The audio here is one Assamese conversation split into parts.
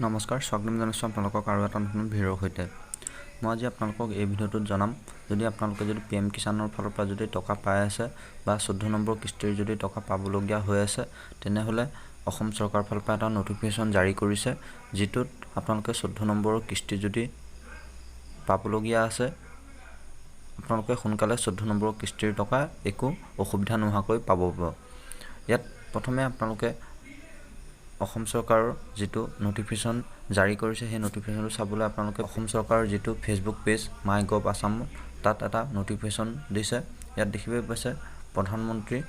নমস্কাৰ, স্বাগতম জনাইছোঁ আপোনালোকক আৰু এটা নতুন ভিডিঅ'ৰ সৈতে। মই আজি আপোনালোকক এই ভিডিঅ'টোত জনাম, যদি আপোনালোকে যদি পি এম কিষাণৰ ফালৰ পৰা যদি টকা পাই আছে বা 14 নম্বৰ কিস্তিৰ যদি টকা পাবলগীয়া হৈ আছে, তেনেহ'লে অসম চৰকাৰৰ ফালৰ পৰা এটা ন'টিফিকেশ্যন জাৰি কৰিছে, যিটোত আপোনালোকে 14 নম্বৰৰ কিস্তি যদি পাবলগীয়া আছে, আপোনালোকে সোনকালে 14 নম্বৰৰ কিস্তিৰ টকা একো অসুবিধা নোহোৱাকৈ পাব। ইয়াত প্ৰথমে আপোনালোকে অসম চৰকাৰৰ যিটো ন'টিফিকেশ্যন জাৰি কৰিছে, সেই ন'টিফিকেশ্যনটো চাবলৈ আপোনালোকে অসম চৰকাৰৰ যিটো ফেচবুক পেজ মাই গভ আছাম, তাত এটা ন'টিফিকেশ্যন দিছে। ইয়াত দেখিবলৈ পাইছে, প্ৰধানমন্ত্ৰী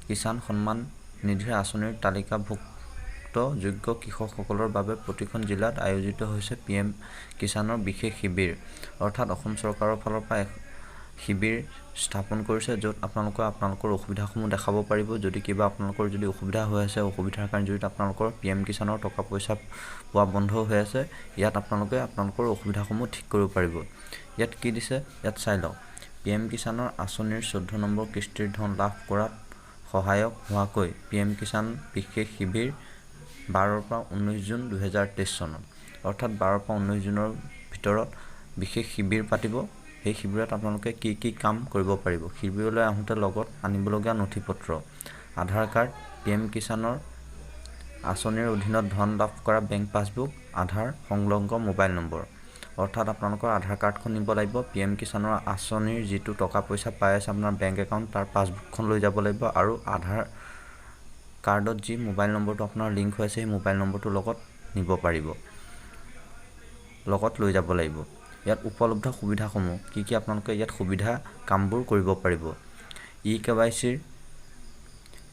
কিষাণ সন্মান নিধিৰ আঁচনিৰ তালিকাভুক্ত যোগ্য কৃষকসকলৰ বাবে প্ৰতিখন জিলাত আয়োজিত হৈছে পি এম কিষাণৰ বিশেষ শিবিৰ। অৰ্থাৎ অসম চৰকাৰৰ ফালৰ পৰা এক শিবিৰ স্থাপন কৰিছে, য'ত আপোনালোকে আপোনালোকৰ অসুবিধাসমূহ দেখাব পাৰিব। যদি কিবা আপোনালোকৰ যদি অসুবিধা হৈ আছে, অসুবিধাৰ কাৰণে যদি আপোনালোকৰ পি এম কিষাণৰ টকা পইচা পোৱা বন্ধ হৈ আছে, ইয়াত আপোনালোকে আপোনালোকৰ অসুবিধাসমূহ ঠিক কৰিব পাৰিব। ইয়াত কি দিছে, ইয়াত চাই লওক। পি এম কিষাণৰ আঁচনিৰ 14 নম্বৰ কিস্তিৰ ধন লাভ কৰাত সহায়ক হোৱাকৈ পি এম কিষাণ বিশেষ শিবিৰ 12ৰ পৰা 19 জুন 2023 চনত। অৰ্থাৎ 12ৰ পৰা 19 জুনৰ ভিতৰত বিশেষ শিবিৰ পাতিব। সেই শিবিৰত আপোনালোকে কি কি কাম কৰিব পাৰিব? শিবিৰলৈ আহোঁতে লগত আনিবলগীয়া নথি পত্ৰ: আধাৰ কাৰ্ড, পি এম কিষাণৰ আঁচনিৰ অধীনত ধন লাভ কৰা বেংক পাছবুক, আধাৰ সংলগ্ন মোবাইল নম্বৰ। অৰ্থাৎ আপোনালোকৰ আধাৰ কাৰ্ডখন নিব লাগিব, পি এম কিষাণৰ আঁচনিৰ যিটো টকা পইচা পাই আছে আপোনাৰ বেংক একাউণ্ট, তাৰ পাছবুকখন লৈ যাব লাগিব আৰু আধাৰ কাৰ্ডত যি মোবাইল নম্বৰটো আপোনাৰ লিংক হৈ আছে, সেই মোবাইল নম্বৰটোৰ লগত নিব পাৰিব, লগত লৈ যাব লাগিব। ইয়াত উপলব্ধ সুবিধাসমূহ কি কি? আপোনালোকে ইয়াত সুবিধা কামবোৰ কৰিব পাৰিব: ই কে ৱাই চিৰ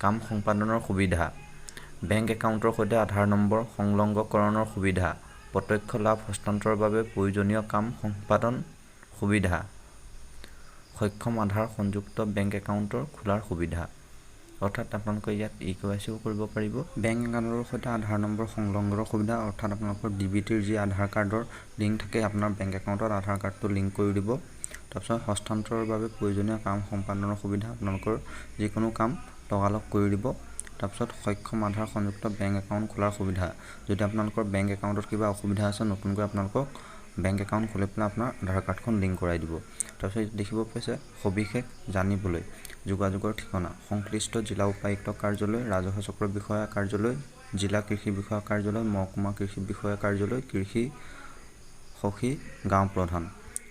কাম সম্পাদনৰ সুবিধা, বেংক একাউণ্টৰ সৈতে আধাৰ নম্বৰ সংলগ্নকৰণৰ সুবিধা, প্ৰত্যক্ষ লাভ হস্তান্তৰৰ বাবে প্ৰয়োজনীয় কাম সম্পাদন সুবিধা, সক্ষম আধাৰ সংযুক্ত বেংক একাউণ্টৰ খোলাৰ সুবিধা। অৰ্থাৎ আপোনালোকে ইয়াত ই কে ৱাই চিও কৰিব পাৰিব, বেংক একাউণ্টৰ সৈতে আধাৰ নম্বৰ সংলগ্নৰ সুবিধা। অৰ্থাৎ আপোনালোকৰ ডি বি টিৰ যি আধাৰ কাৰ্ডৰ লিংক থাকে, আপোনাৰ বেংক একাউণ্টত আধাৰ কাৰ্ডটো লিংক কৰি দিব। তাৰপিছত হস্তান্তৰৰ বাবে প্ৰয়োজনীয় কাম সম্পাদনৰ সুবিধা, আপোনালোকৰ যিকোনো কাম লগালগ কৰি দিব। তাৰপিছত সক্ষম আধাৰ সংযুক্ত বেংক একাউণ্ট খোলাৰ সুবিধা। যদি আপোনালোকৰ বেংক একাউণ্টত কিবা অসুবিধা আছে, নতুনকৈ আপোনালোকক বেংক একাউণ্ট খুলি পেলাই আপোনাৰ আধাৰ কাৰ্ডখন লিংক কৰাই দিব। তাৰপিছত দেখিব পাইছে, সবিশেষ জানিবলৈ যোগাযোগৰ ঠিকনা: সংশ্লিষ্ট জিলা উপায়ুক্ত কাৰ্যালয়, ৰাজহ চক্ৰ বিষয়া কাৰ্যালয়, জিলা কৃষি বিষয়া কাৰ্যালয়, মহকুমা কৃষি বিষয়া কাৰ্যালয়, কৃষি সখী, গাঁও প্ৰধান।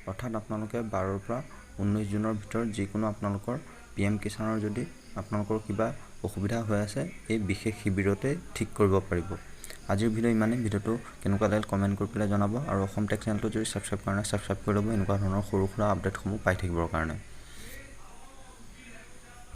অৰ্থাৎ আপোনালোকে 12ৰ পৰা 19 জুনৰ ভিতৰত যিকোনো আপোনালোকৰ পি এম কিষাণৰ যদি আপোনালোকৰ কিবা অসুবিধা হৈ আছে, এই বিশেষ শিবিৰতে ঠিক কৰিব পাৰিব। আজিৰ ভিডিঅ' ইমানেই। ভিডিঅ'টো কেনেকুৱা লাগিল কমেণ্ট কৰি পেলাই জনাব আৰু অসম টেক চেনেলটো যদি ছাবস্ক্ৰাইব কৰা নাই, ছাবস্ক্ৰাইব কৰি ল'ব, এনেকুৱা ধৰণৰ সৰু সুৰা আপডেটসমূহ পাই থাকিবৰ কাৰণে।